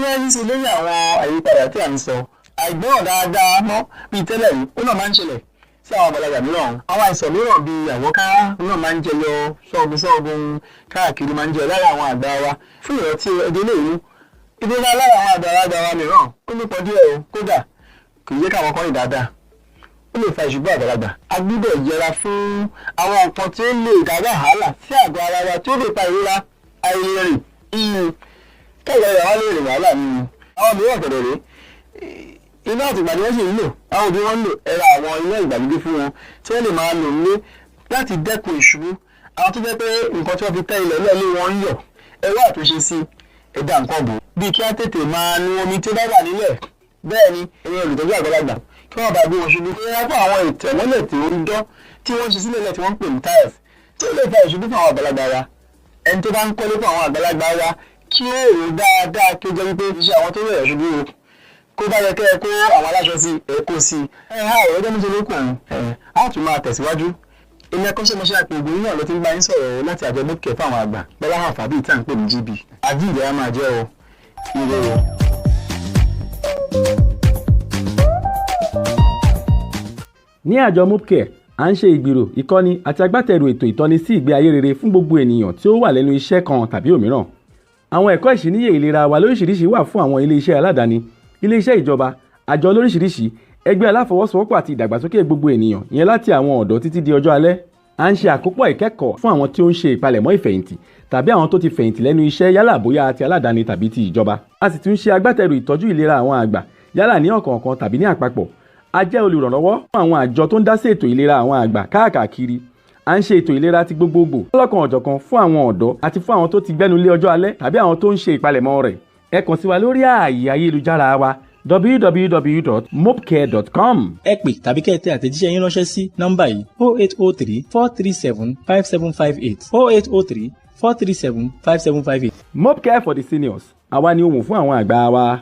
Wọ́n ń ṣe lórí àwọn àyípadà tí à ń sọ, àìgbọ́ràn dáadáa mọ́ bíi tẹ́lẹ̀ rí, ó náà máa ń ṣẹlẹ̀ sí àwọn àgbàlagbà mìíràn. Àwọn àìsàn mìíràn bíi àwọ́ká náà máa ń jẹyọ sọ́ọ̀gùn sọ́ọ̀gùn káàkiri, máa ń jẹ lára àwọn àgbà wa. Fún ìrántí ẹdẹ léwu ìdílé lára àwọn àgbàlagbà wa mìíràn, ó nípọn díẹ̀ o, kódà kì í jẹ́ káwọn kan rìn dáadáa, ó lè fa ìṣubú àgbàlagbà. A gbúdọ̀ yẹra fún àwọn nǹkan tí ó lè dá wàhálà sí àgọ́ ara wa, tí ó lè fa ìrora, àìlèrìn kẹ́lẹ́ rẹ̀ wá lè rìn wàhálà nínú. Àwọn mìíràn kẹ̀dẹ̀ rèé, iná àtìgbà ni wọ́n sì ń lò, àwọn òbí wọn ń lò. Ẹ̀rọ àwọn iná ìgbàlódé fún wọn tí wọ́n lè máa lò nílé láti dẹ́kun ìṣubú. Àwọn tó jẹ́ pé nǹkan tí wọ́n fi tẹ́ ilẹ̀ lẹ́lé wọn ń yọ̀, ẹ̀rọ àtúnṣe sí ẹ̀dá nǹkan bò, bíi kí á tètè máa nu omi tí ó bá wà nílẹ̀. Bẹ́ẹ̀ ni ẹ̀yin olùtọ́jú àgbàlagbà, kí wọ́n bá gbé wọn ṣubú. Kí wọ́n fún àwọn ìtẹ̀mọ́lẹ̀ tí ó ń dán tí wọ́n ń ṣe sílẹ̀ lẹ̀ tí wọ́n ń pè ní tiles, tí ó lè fa ìṣubú fún àwọn àgbàlagbà wa. Ẹni tó bá ń kọ́lé fún àwọn àgbàlagbà wa, kí ó rò dáadáa, kí ó jẹ́ wípé iṣẹ́ àwọn tó rẹ̀ ṣubú o. Kó bá yẹ kẹ́ ẹ kó àwọn aláṣọ sí ẹ kó sí ẹ ha ọ̀rọ̀ ọjọ́ méje lókun ẹ á tún máa tẹ̀síwájú. Èmi akọ́ṣẹ́mọṣẹ́ àpò ògùn náà ló ti ń bá yín sọ̀rọ̀ láti àjọ mọ́kẹ́ fún àwọn àgbà bọ́lá hàn fàbí tí à ń pè ní GB. Àjíǹde á máa jẹ́ o. Ire o. Ní àjọ Mopcare, à ń ṣe ìgbèrò, ìkọ́ni àti agbátẹrù ètò ìtọ́ni sí ìgbé ayé rere fún gbogbo ènìyàn tí ó wà lẹ́nu iṣẹ́ kan tàbí òmíràn. Àwọn ẹ̀kọ́ ìṣíníyè ìlera wa lóríṣiríṣi wà fún àwọn ilé-iṣẹ́ aládàáni, ilé-iṣẹ́ ìjọba, àjọ lóríṣiríṣi, ẹgbẹ́ aláfọwọ́sowọ́pọ̀ àti ìdàgbàsókè gbogbo ènìyàn, ìyẹn láti àwọn ọ̀dọ́ títí di ọjọ́ alẹ́. À ń ṣe àkópọ̀ ìkẹ́kọ̀ọ́ fún àwọn tí ó ń ṣe ìpalẹ̀mọ́ ìfẹ̀yìntì tàbí àwọn tó ti fẹ̀yìntì lẹ́nu iṣẹ́, yálà bóyá ti aládàáni tàbí ti ìjọba. A sì tún ṣe agbátẹrù ìtọ́jú ìlera àwọn àgbà, yálà ní ọ̀kọ̀ọ̀kan tàbí ní àpapọ̀. A jẹ́ olùrànlọ́wọ́ fún àwọn àjọ tó ń dá sí ètò ìlera àwọn àgbà káàkiri. À ń ṣe ètò ìlera ti gbogbogbò lọ́lọ́kan ọ̀jọ̀kan fún àwọn ọ̀dọ́ àti fún àwọn tó ti gbẹ́nu lé ọjọ́ alẹ́ tàbí àwọn tó ń ṣe ìpalẹ̀mọ́ rẹ̀. Ẹ kàn sí wa lórí ààyè ayélujára wa, www.mopcare.com. Ẹ pè tàbí kẹ́ ẹ tẹ àtẹ̀jíṣẹ́ yín ránṣẹ́ sí nọ́mbà yìí: 0803 437 5758, 0803 437 5758. Mopcare for the seniors, àwa ni ohùn fún àwọn àgbà wa.